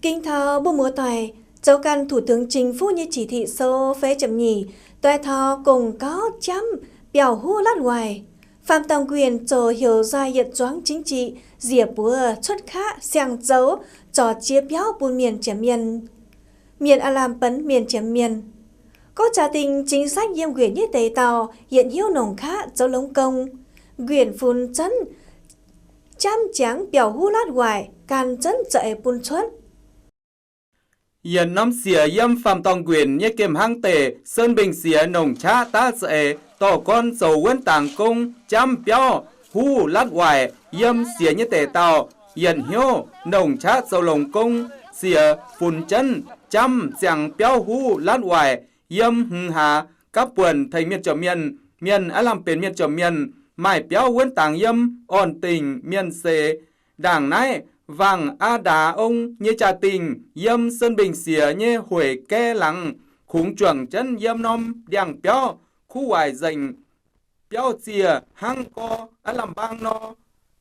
Ging taux mbuo muoz-doic zoux ganh Thủ tướng Chính phủ nyei chỉ thị số feix ziepc nyeic, doix taux gong gauv jamv biauv-huv latv waaic. Phạm Tòng Quyền zoux heuc nzoih yietc zuangx chính trị, nziec buoz cuotv kaqv siang-zoux, zorc jiex biauv bun mienh jiem mienh, mienh aav lamh benx mienh jiem mienh. Gorngv jaa-dingh chính sách yiem nquenc nyei deix dauh yietc hnyouv nongc kaqv zoux longx gong, nquenc funx zunv jamv ziangx biauv-huv latv waaic gan zunv za'eix bun cuotv. Yietc norm siec yiem Phạm Tòng Quyền nyei gemh hnangv deic, Sơn Bình siex nongc qaqv daav za'eix dorh gorn zoux wuonv dangx gong jamv biauv-huv latv waaic yiem siec nyei deix dauh yietc hnyouv nongc qaqv zoux longx gong, siec funx jienv jamv ziangx biauv-huv latv waaic yiem hmz haax gapv buonc tengx mienh jiem mienh, mienh aav lamh benx mienh jiem mienh, maaih biauv wuonv dangx yiem, orn dingc mienh seix. Ndaangc naaiv, Vàng A Đá Ông nyei jaa-dingh yiem Sơn Bình siex nyei hueic gae laangz kungx juangc jienv yiem norm ndiangx-biauv kuv waaic nzengc, biauv ziec hnangv gorx aav lamh mbaang nor.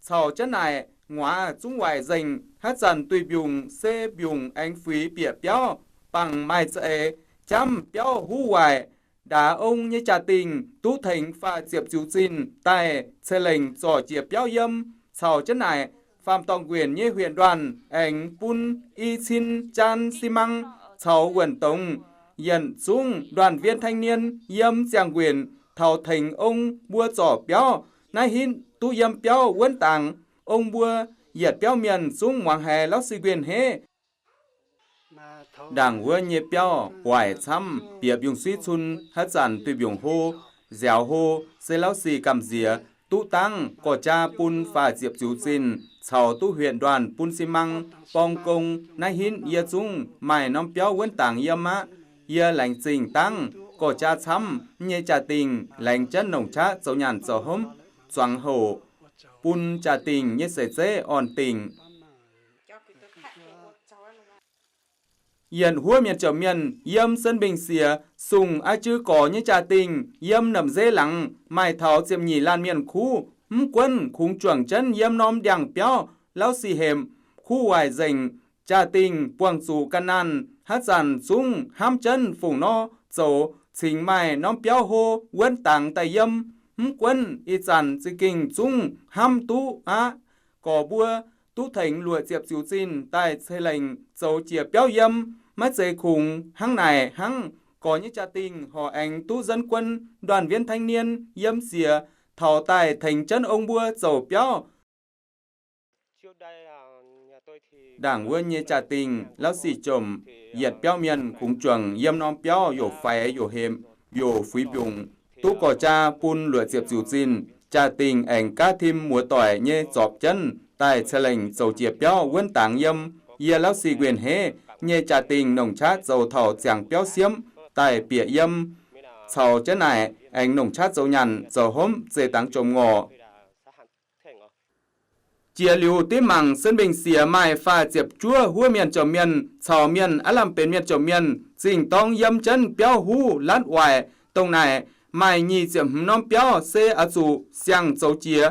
Caux jienv naaic, nguaaz zungv waaic nzengc, haaix zanc duih mbiungc se mbiungc aengx fuix bieqc biauv, bangc maaih za'eix jamv biauv-huv waaic. Đá Ông nyei jaa-dingh duqv tengx faah ziepc ziux zinh daaih ceix lengc zorc jiex biauv yiem. Caux jienv naaic, Phạm Tòng Quyền nyei huyện đoàn aengx bun i cin jaan xi măng caux wuonh dongz yienc zungv đoàn viên thanh niên yiem ziangh nquenc taux tengx ong mbuo zorc biauv. Naaiv hitv duqv yiem biauv wuonv dangx, ong mbuo yietc biauv mienh zungv muangx haiz Lauv Sic Nquin hneiv. Ndaangc wuov nyei biauv waaic camv, bieqc mbiungc-suiv cun, haaix zanc duih mbiungc hlo, nziaaux hlo, se Lauv Sic gamh nziex duqv dangv gorx-jaa bun faah ziepc ziux zinh, caux duqv huyện đoàn bun xi măng borng gong. Naaiv hitv yie zungv maaih norm biauv wuonv dangx yiem aqv. Yie laengz zingh dangv gorx-jaa camv nyei jaa-dingh, laengz jienv nongc qaqv zoux nyaanh zoux hopv, zuangx houc bun jaa-dingh nyei seix zeiv orn dingc. Yietc huov mienh ziouc mienh yiem Sen Mbing Siex sung a'jang jiu gorx nyei jaa-dingh yiem Namc Nzeiv Laangz maaih taux ziepc nyeic laanh mienh kuv. Mv gunv kungx juangc jienv yiem norm ndiangx-biauv, Lauv Sic Hepc, kuv waaic nzengc, jaa-dingh buangh zuqc ga'naanh, haaix zanc zungv hnamv jienv fungc nor zoux cingx maaih norm biauv hlo wuonv dangx daaih yiem. Mv gunv ih zanc za'gengh zungv hnamv duqv aqv. Gorx mbuo duqv tengx luoqc ziepc ziux zinh daaih ceix lengc zoux jiex biauv yiem. Maiv zeiz kungx hnangv naaic hnangv, gorx nyei jaa-dingh horc aengx duqv dân quân, đoàn viên thanh niên yiem siex taux daaih tengx jienv ong mbuo zoux biauv. Ndaangc wuov nyei jaa-dingh Lauv Sic Jomc, yietc biauv mienh kungx juangc yiem norm biauv youc faix youc hepc youc fuix mbiungc, duqv gorx-jaa bun luoqc ziepc ziux zinh. Jaa-dingh aengx gaav tim muoz-doic nyei zorpc jienv daaih ceix lengc zoux jiex biauv wuonv dangx yiem. Yie Lauv Sic Nquin Heiv nyei jaa-dingh nongc qaqv zoux taux ziangx biauv siemv daaih bieqc yiem, caux jienv naaic aengx nongc qaqv zoux nyanc zoux hopv, zeiz dangx jomc ngorc. Jiex liuz dimv mangc Sen Mbing Siex maaih faah ziepc juov huov mienh ziouc mienh caux mienh aav lamh benx mienh ziouc mienh zingh dorng yiem jienv biauv huv latv waaic. Dongh naaic maaih nyic ziepc hmz norm biauv se oix zuqc siang-zoux jiex,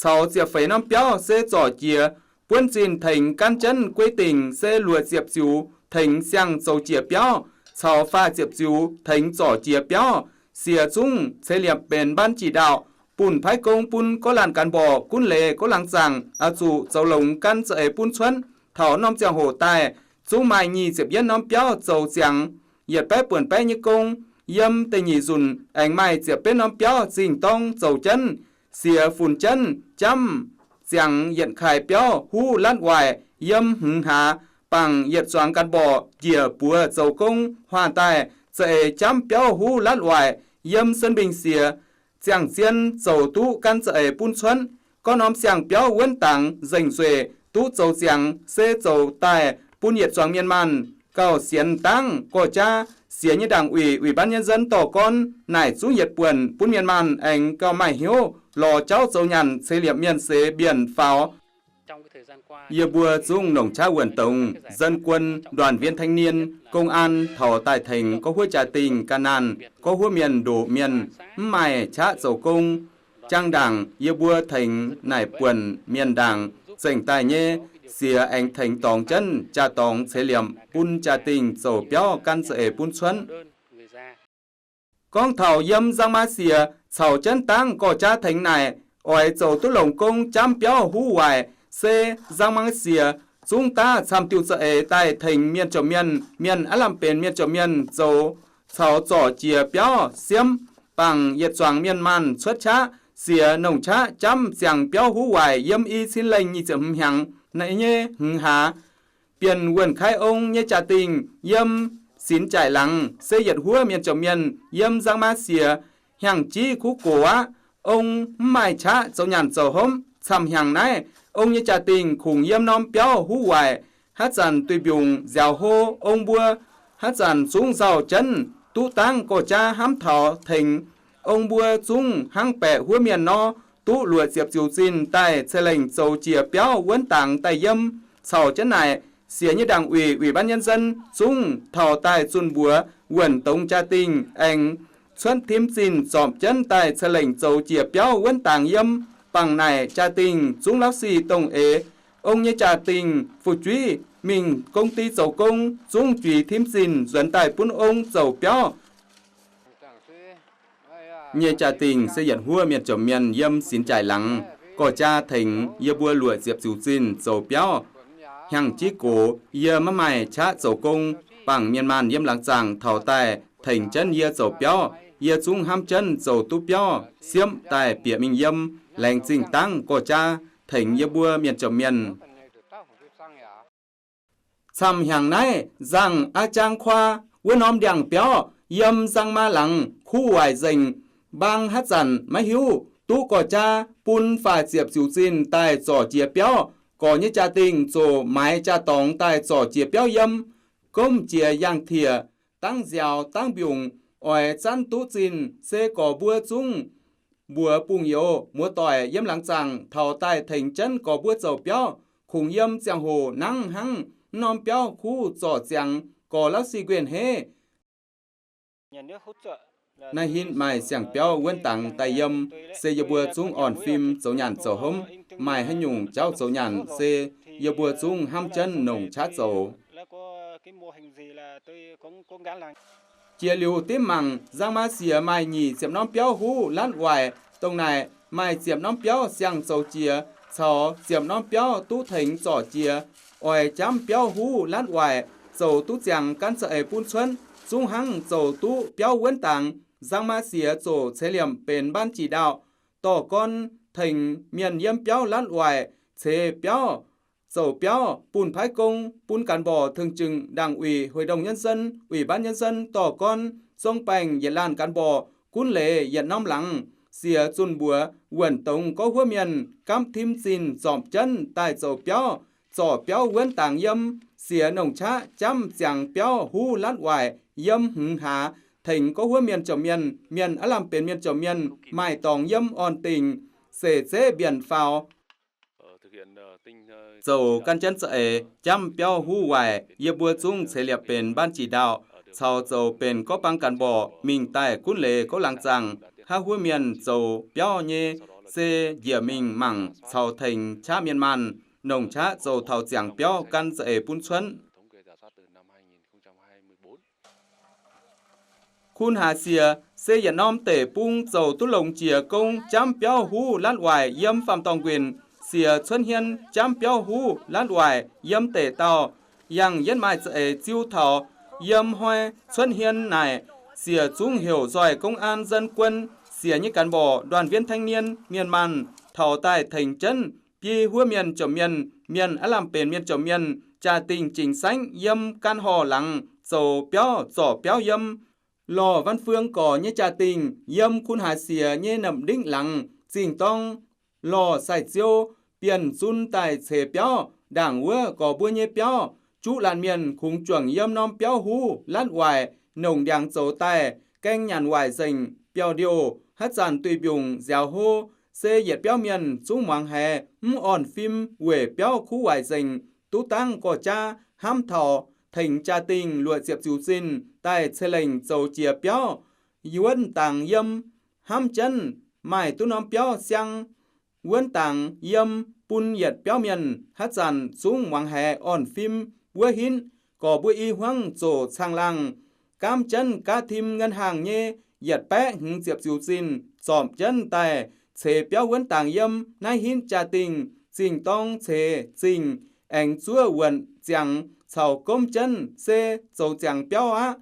caux ziepc feix norm biauv se zorc jiex. Buonv zinh tengx gan jienv guei dingc se luoqc ziepc ziux tengx siang-zoux jiex biauv, caux faah ziepc ziux tengx zorc jiex biauv. Siex zungv ceix liepc benx ban jih ndaauh, bun paaiv gong bun gorqv laanh gan mborqc, gunv leiz gorqv laangz zaangc, oix zuqc zoux longx gan za'eix bun cuotv. Taux norm ziangh hoc daaih, zungv maaih nyic ziepc yietv norm biauv zoux ziangx, yietc baeqv buonc baeqv nyei gong. Yiem da'nyeic nzunc aengx maaih ziepc betv norm biauv zingh dorng zoux jienv. Siex funx jienv jamv ziangx yietc kaaix biauv huv latv waaic yiem hmz hlaax, bangc yietc zuangx gan mborqc njiec buoz zoux gong huaang daaih za'eix jamv biauv huv latv waaic yiem Sen Mbing Siex. Ziangh zien zoux duqv gan za'eix bun cuotv. Gorngv norm siang-biauv wuonv dangx nzengc nzueic duqv zoux ziangx se zoux daaih bun yietc zuangx mienh maanh gauh sienx dangv gorx-jaa. Siex nyei đảng ủy, ủy ban nhân dân dorh gorn naaic zungv yietc buonc bun mienh maanh aengx gauh maaih hnyouv lorz jauv zoux nyanc ceix liepc mienh seix mbienc faaux. Yie mbuo zungv nongc qaqv wuonh dongz dân quân, đoàn viên thanh niên, công an taux daaih tengx gorqv huov jaa-dingh gan naanh, gorqv huov mienh ndoqc mienh mv maaih qaqv zoux gong. Jang ndaangc yie mbuo tengx naaic buonc mienh ndaangc zengc daaih nyei siex aengx tengx dorngx jienv jaa-dorngx ceix liemh bun jaa-dingh zoux biauv gan za'eix bun cuotv. Gorngv taux yiem Nzangc Maav Siex caux jienv dangv gorx-jaav tengx naaic, oix zoux duqv longx gong jamv biauv huv waaic, se Nzangc Maav Siex zungv daav camv diuh za'eix daaih tengx mienh jomc mienh, mienh aav lamh benx mienh jomc mienh zoux caux zorc jiex biauv siemv, bangc yietc zuangx mienh maanh cuotv qaqv, siex nongc qaqv jamv ziangx biauv huv waaic yiem i cin lengh nyic ziepc hmz hnyangx naaiv nyei hmz hlaax. Bienh Wuonh Kaiv Ong nyei jaa-dingh yiem Sinx Jaaic Laangz se yietc huov mienh jomc mienh yiem Nzangc Maav Siex hnyangx-jiv kuv gox aqv. Ong mv maaih qaqv zoux nyaanh zoux hopv. Camv hnyangx naaiv, ong nyei jaa-dingh kungx yiem norm biauv huv waaic. Haaix zanc duih mbiungc nziaaux hlo, ong mbuo haaix zanc zungv nzauh jienv duqv dangv gorx-jaav hnamv taux tengx. Ong mbuo zungv hnangv baeqc huov mienh nor, duqv luoqc ziepc ziux zinh daaih ceix lengc zoux jiex biauv wuonv dangx daaih yiem. Caux jienv naaic, siex nyei đảng ủy, ủy ban nhân dân zungv taux daaih zunh mbuox wuonc dongz jaa-dingh aengx cuotv tim zinh zorpc jienv daaih ceix lengc zoux jiex biauv wuonv dangx yiem. Bangc naaic jaa-dingh zungv la'sic dongh eix. Ong nyei jaa-dingh fu'jueiv mingh công ty zoux gong zungv juix tim zinh nzuonx daaih bun ong zoux biauv. Nyei jaa-dingh se yietc huov mienh jomc mienh yiem Sinx Jaaic Laangz. Gorx-jaa tengx yie mbuo luoqc ziepc ziux zinh zoux biauv. Hnyangx-jiv gox yie maiv maaih qaqv zoux gong, bangc mienh maanh yiem laangz zaangc taux daaih tengx jienv yie zoux biauv. Yie zungv hnamv jienv zoux duqv biauv siemv daaih bieqc mingh yiem. Laengz zingh dangv gorx-jaa tengx yie mbuo mienh jomc mienh. Camv hnyangx naaiv, nzangc a'jang kuaa wuov norm ndiangx-biauv yiem Nzangc Maav Laangz kuv waaic nzengc. Mbaang haaix zanc maiv hiuv, duqv gorx-jaa bun faah ziepc ziux zinh daaih zorc jiex biauv. Gorx nyei jaa-dingh ziouc maaiz jaa-dorngx daaih zorc jiex biauv yiem. Gomv jiex yangh-tietc, dangv nziaaux dangv mbiungc, oix zanv duqv zinh se gorx mbuo zungv mbuox bungx-youz muoz-doic yiem laangz zaangc taux daaih tengx jienv gorx mbuo zoux biauv. Kungx yiem ziangh hoc nangv hnangv, mv norm biauv kuv zorc ziangx gorx la'sic nquin heix. Naaiv hitv maaih siang-biauv wuonv dangx daaih yiem, se yie mbuo zungv orn-fim zoux nyaanh zoux hopv. Maaih haaix nyungc jauv zoux nyaanh se yie mbuo zungv hnamv jienv nongc qaqv zoux. Jiex liuz dimv mangc, Nzangc Maav Siex maaih nyic ziepc norm biauv huv latv waaic. Dongh naaic maaih ziepc norm biauv siang zoux jiex caux ziepc norm biauv duqv tengx zorc jiex. Oix jamv biauv huv latv waaic zoux duqv ziangx gan za'eix bun cuotv, zungv hnangv zoux duqv biauv wuonv dangx. Nzangc Maav Siex ziouc ceix liemh benx ban jic ndaauh dorh gorn tengx mienh yiem biauv latv waaic ceix biauv, zoux biauv, bun paaiv gong, bun คณบดี thường trực Đảng ủy, Hội đồng Nhân dân, Ủy ban Nhân dân dorh gorn zong baengh yietc laanh คณบดี gunv leiz yietc norm laangz, siex zunh mbuox wuonc dongz gorx huov mienh gapv tim zinh zorpc jienv daaih zoux biauv, zorc biauv wuonv dangx yiem, siex nongc qaqv jamv ziangx biauv huv latv waaic yiem hmz hlaax, tengx gorx huov mienh jomc mienh, mienh aav lamh benx mienh jomc mienh maaih dorngx yiem orn dingc, seix zeqv mbienc faaux. Zoux gan jienv za'eix jamv biauv huv waaic, yie mbuo zungv ceix liepc benx ban jic ndaauh, caux zoux benx gorqv bang คณบดี mingh daaih gunv leiz gorqv laangz zaangc, haav huov mienh zoux biauv nyei, se njiec mingh mangc caux tengx qaqv mienh maanh, nongc qaqv zoux taux ziangx biauv gan za'eix bun cuotv. Kun Haaix Siex se yietc norm deic bung zoux duqv longx jiex gong jamv biauv huv latv waaic yiem faam dorngh nquin. Siex cuotv hmien jamv biauv huv latv waaic yiem deic dauh, yangh yietv maaih za'eix ziu taux. Yiem hnoi cuotv hmien naaic, siex zungv heuc nzoih 公安dân quân, siex nyei คณบดี đoàn viên thanh niên, mienh maanh taux daaih tengx jienv biei huov mienh jomc mienh, mienh aav lamh benx mienh jomc mienh, jaa-dingh jingx saengv yiem gan horh laangz zoux biauv, zorc biauv yiem. Lorh văn phương ก่อ nyei jaa-dingh yiem Kun Haaix Siex nyei น้ำడిం laangz, zingh dorng lorh sai-ziou, bienh zun daaih ceix biauv. Ndaangc wuov gorx mbuo nyei biauv, juqv laanh mienh kungx juangc yiem norm biauv huv latv waaic, nongc ndiangx zoux daaih gaeng nyanc waaic nzengc, biauv-ndiouh, haav zanc duih mbiungc nziaaux hlo, se yietc biauv mienh zungv muangx haiz mv orn-fim weic biauv kuv waaic nzengc. Duqv dangv gorx-jaa hnamv taux tengx jaa-dingh luoqc ziepc ziux zinh daaih ceix lengc zoux jiex biauv wuonv dangx yiem. Hnamv jienv maaih duqv norm biauv siang wuonv dangx yiem. bun yietc biauv mienh haaix zanc zungv muangx haiz orn-fim wuov hinv, gorx mbuo i hmuangv zoqc caangh laangh, gaamv jienv gaav tim เงินห้าง nyei yietc baeqv hmz ziepc ziux zinh zorpc jienv daaih ceix biauv wuonv dangx yiem naaiv hinv jaa-dingh, zingh dorng ceix zingh, aengx zuov wuonc ziangx caux gomv jienv se zoux ziangx biauv aqv.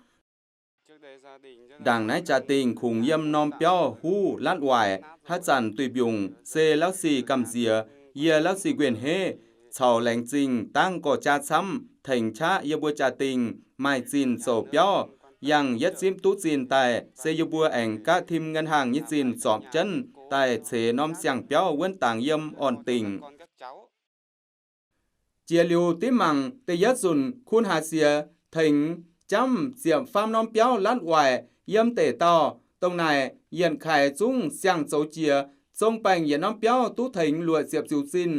Ndaangc naaiv jaa-dingh kungx yiem norm biauv huv latv waaic, haaix zanc duih mbiungc se lauv sic gamh nziex. Yie lauv sic nquin heiv caux laengz zingh dangv gorx-jaa camv tengx qaqv yie mbuo jaa-dingh maaih zinh zoux biauv. Yangh yietv zipv duqv zinh daaih se yie mbuo aengx gaav tim เงินห้าง nyei zinh zorpc jienv daaih ceix norm siang-biauv wuonv dangx yiem orn-dingc. Jiex liuz dimv mangc da'yietv nzunc kun haaix siex tengx jamv ziepc faam norm biauv latv waaic yiem deic dauh. Dongh naaic yienc kaaix zungv siang-zoux jiex, zong baengh yietc norm biauv duqv tengx luoqc ziepc ziux zinh.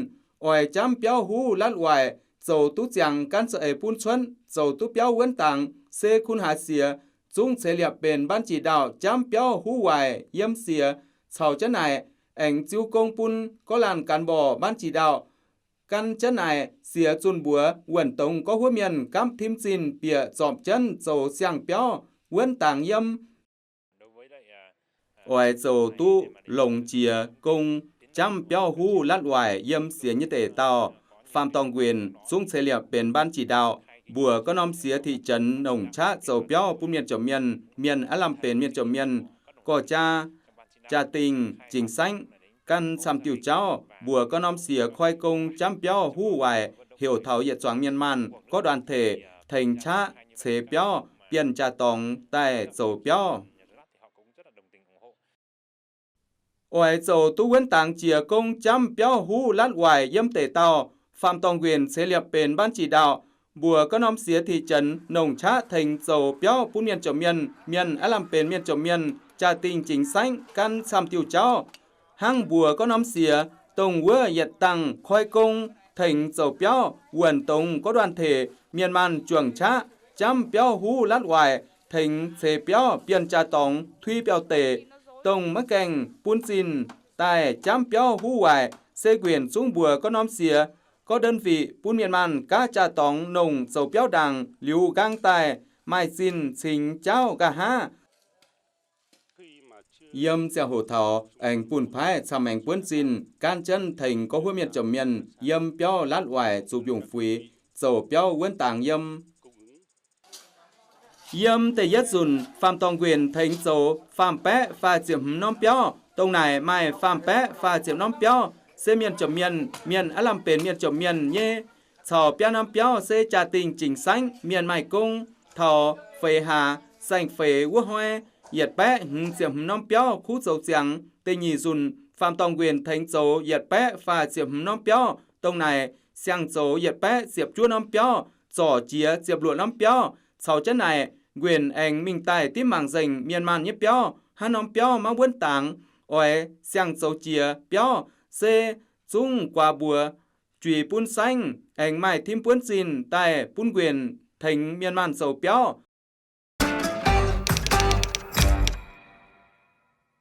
Oix jamv biauv huv latv waaic zoux duqv ziangx gan za'eix bun cuotv zoux duqv biauv wuonv dangx se kun haaix siex zungv ceix liepc benx บรรจุภัณฑ์ ndaauh jamv biauv huv waaic yiem siex. Caux jienv naaic, aengx ziux gong bun gorqv-laanh บรรจุภัณฑ์ ndaauh. Gan jienv naaic, siex zunh mbuox wuonc dongz gorqv-huov mienh gaamv tim zinh bieqc zorpc jienv zoux siang-biauv wuonv dangx yiem. Oix zoux duqv longx jiex gong jamv biauv huv latv waaic yiem siex nyei deic dauh, faam-dorngh nquin zungv ceix liepc benx บรรจุภัณฑ์ ndaauh, mbuox gorngv norm siex thị trấn nongc qaqv zoux biauv bun mienh jomc mienh. Mienh aav lamh benx mienh jomc mienh. Gorx-jaa, jaa-dingh, jingx saengv, gan camv diuh jauv mbuox gorngv norm siex koi gong jamv biauv huv waaic heuc taux yietc zuangx mienh maanh gorqv đoàn thể 軼 qaqv ceix biauv bienh jaa-dorngx daaih zoux biauv. Oix zoux duqv wuonv dangx jiex gong jamv biauv huv latv waaic yiem deic dauh, faam-dorngh nquin ceix liepc benx บรรจุภัณฑ์ ndaauh, mbuox gorngv norm siex thị trấn nongc qaqv tengx zoux biauv bun mienh jomc mienh. Mienh aav lamh benx mienh jomc mienh, jaa-dingh jingx saengv gan camv diuh jauv hnangv mbuox gorngv norm siex. Dongh wuov yietc dangh koi gong tengx zoux biauv wuonc dongz gorqv đoàn thể mienh maanh juangc qaqv jamv biauv huv latv waaic tengx ceix biauv bienh jaa-dorngx tui biauv-deic. Dongh maiv gaengh bun zinh daaih jamv biauv huv waaic se nquin zungv mbuox gorngv norm siex gorqv đơn vị bun mienh maanh gaav jaa-dorngx nongc zoux biauv ndaangc liuz nqaang daaih maaih zinh cingx jauv nqa'haav. Yiem ziangh hoc taux aengx bun paaiv camv-maengx buonv zinh gaanv jienv tengx gorqv-huov mienh jomc mienh yiem biauv latv waaic zuqc mbiungc-fuix zoux biauv wuonv dangx yiem. Yiem da'yietv nzunc faam-dorngh nquin tengx zoux faam-baeqv faah ziepc hmz norm biauv. Dongh naaic maaih faam-baeqv faah ziepc norm biauv se mienh jomc mienh, mienh aav lamh benx mienh jomc mienh nyei. Caux biaa norm biauv se jaa-dingh jingx saengv mienh maaih gong. Taux feix hlaax saeng-feix wuov hnoi, yietc baeqv hmz ziepc hmz norm biauv kuv zoux ziangx. Da'nyeic nzunc faam-dorngh nquin tengx zoux yietc baeqv faah ziepc hmz norm biauv. Dongh naaic siang-zoux yietc baeqv ziepc juov norm biauv, zorc jiex ziepc luoqc norm biauv. Caux jienv naaic, nquin aengx mingh daaih dimv mangc nzengc mienh maanh nyei biauv hnangv norm biauv maiv wuonv dangx, oix siang-zoux jiex biauv se zungv guaax mbuox juix bun saengv aengx maaih tim buonv zinh daaih bun nquin tengx mienh maanh zoux biauv.